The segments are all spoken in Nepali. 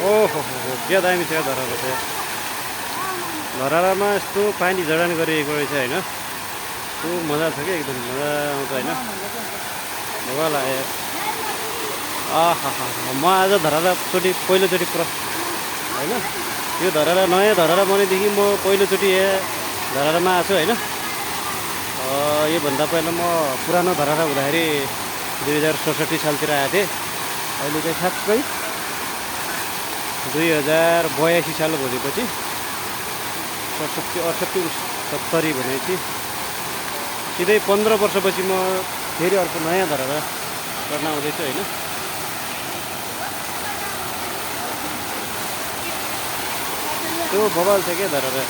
ओहो हो क्या दामी छ धरहरा चाहिँ। धरहरामा यस्तो पानी जडान गरिएको रहेछ होइन। यस्तो मजा छ क्या एकदम मजा आउँछ होइन। मजा लाग्यो। आहा म आज धरहराचोटि पहिलोचोटि होइन यो धरहरा नयाँ धरहरा बनेदेखि म पहिलोचोटि यहाँ धरहरामा आएको छु होइन। योभन्दा पहिला म पुरानो धरहरा हुँदाखेरि 2067 सालतिर आएको थिएँ। अहिले चाहिँ ठ्याक्कै 2082 साल भएपछि 67 70 भनेपछि सिधै 15 वर्षपछि म फेरि अर्को नयाँ धरहरा गर्न आउँदैछु होइन। त्यो बवाल छ क्या धरहरा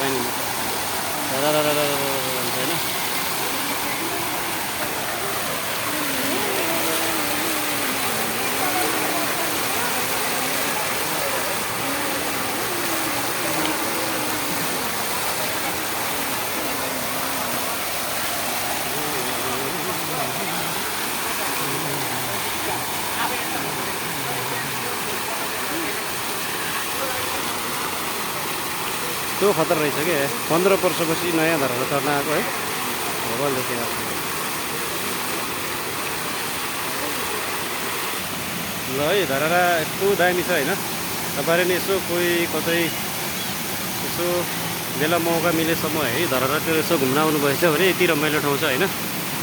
पानीमा धरहरा भन्छ होइन। त्यो खतर रहेछ क्या 15 वर्षपछि नयाँ धरहरा चढ्न आएको है। भगवान् देखिरहेको छ ल है। धरहरा यस्तो दामी छ होइन। तपाईँले नि यसो कोही कतै यसो बेला मौका मिलेसम्म है धरहरातिर यसो घुम्न आउनुभएछ भने यति रमाइलो ठाउँ छ होइन।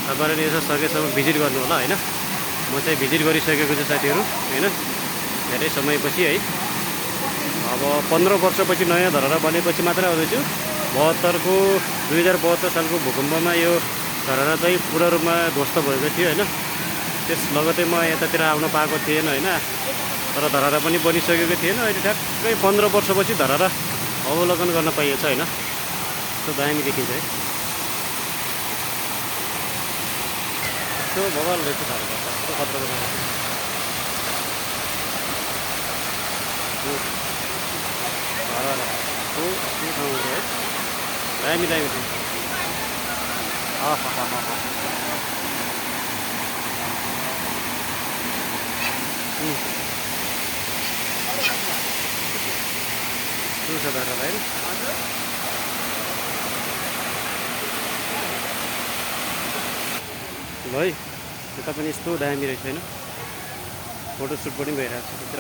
तपाईँले नि यसो सकेसम्म भिजिट गर्नु होला होइन। म चाहिँ भिजिट गरिसकेको छु साथीहरू होइन धेरै समयपछि है। अब 15 वर्षपछि नयाँ धरहरा बनेपछि मात्रै आउँदैछु। 2072 सालको भूकम्पमा यो धरहरा चाहिँ पुरा रूपमा ध्वस्त भएको थियो होइन। त्यस लगतै म यतातिर आउन पाएको थिएन होइन। तर धरहरा पनि बनिसकेको थिएन। अहिले ठ्याक्कै 15 वर्षपछि धरहरा अवलोकन गर्न पाइएछ होइन। त्यो दामी देखिन्छ है। त्यो भगवान् रहेछ धरहरा कस्तो खतरा धरहरा हो त्यो ठाउँ है। दामी दामी छ। त्यो छ धरहरा होइन। ल है यता पनि यस्तो दामी रहेछ होइन। फोटोसुट पनि भइरहेको छ भित्र।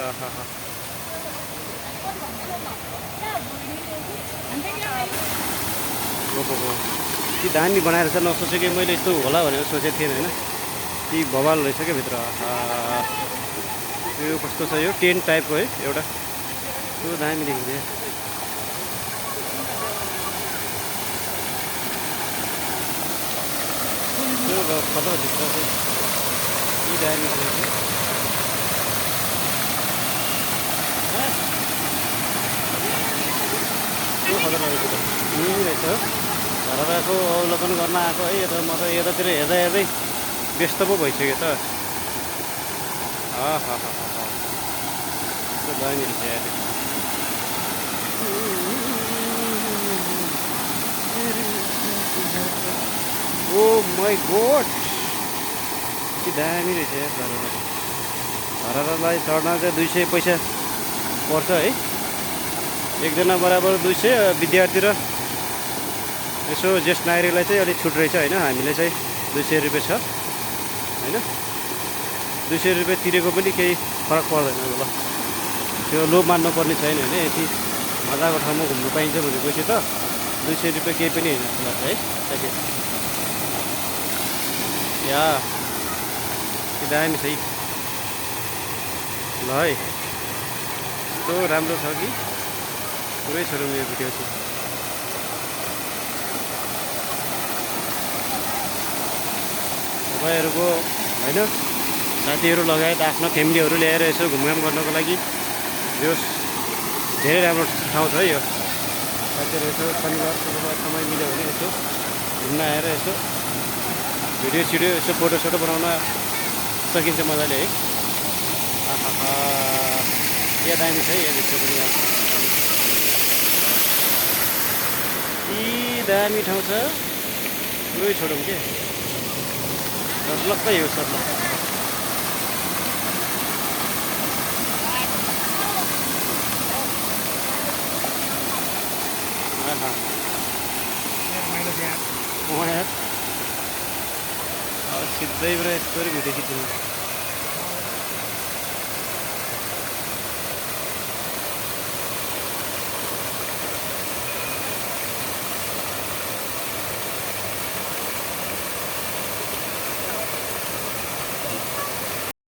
ओहो कि दामी बनाएर छ। नसोचेकै मैले यस्तो होला भनेर सोचेको थिएन होइन। कि बवाल रहेछ क्या भित्र। यो कस्तो छ यो टेन्ट टाइपको है एउटा। त्यो दामी देखिन्छ। त्यो खतरा भित्र चाहिँ कि दामी रहेछ। त्यो खतरा रहेछ रहेछ। धरहराको अवलोकन गर्न आएको है। यता म त यतातिर हेर्दा हेर्दै व्यस्त पो भइसक्यो त। त्यो दामी रहेछ यार। ओ माई गॉड कि दामी रहेछ यार धरहरा। धरहरालाई चढ्न चाहिँ 200 पैसा पर्छ है। एकजना बराबर 200। विद्यार्थी र यसो ज्येष्ठ नागरिकलाई चाहिँ अलिक छुट रहेछ होइन। हामीले चाहिँ 200 रुपियाँ छ होइन। 200 रुपियाँ तिरेको पनि केही फरक पर्दैन ल। त्यो लोभ मान्नुपर्ने छैन होइन। यति मजाको ठाउँमा घुम्नु पाइन्छ भनेपछि त 200 रुपियाँ केही पनि होइन जस्तो लाग्छ है साथी। या दामी छ है। ल है यस्तो राम्रो छ कि पुरै छोडौँ यो भिडियो चाहिँ। तपाईँहरूको होइन साथीहरू लगायत आफ्नो फ्यामिलीहरू ल्याएर यसो घुमघाम गर्नको लागि यो धेरै राम्रो ठाउँ छ है यो। साथीहरू यसो शनिबार समय मिल्यो भने यसो घुम्न आएर यसो भिडियो सिडियो यसो फोटोसोटो बनाउन सकिन्छ मजाले है। या दामी छ है यहाँ भित्र पनि। यी दामी ठाउँ छ पुरै छोडौँ के। सर्लक्कै हो सर्लक्क। हा माइनस यहाँ हो यार सिद्धै पुरा यस्तो भिडियो खिच्नु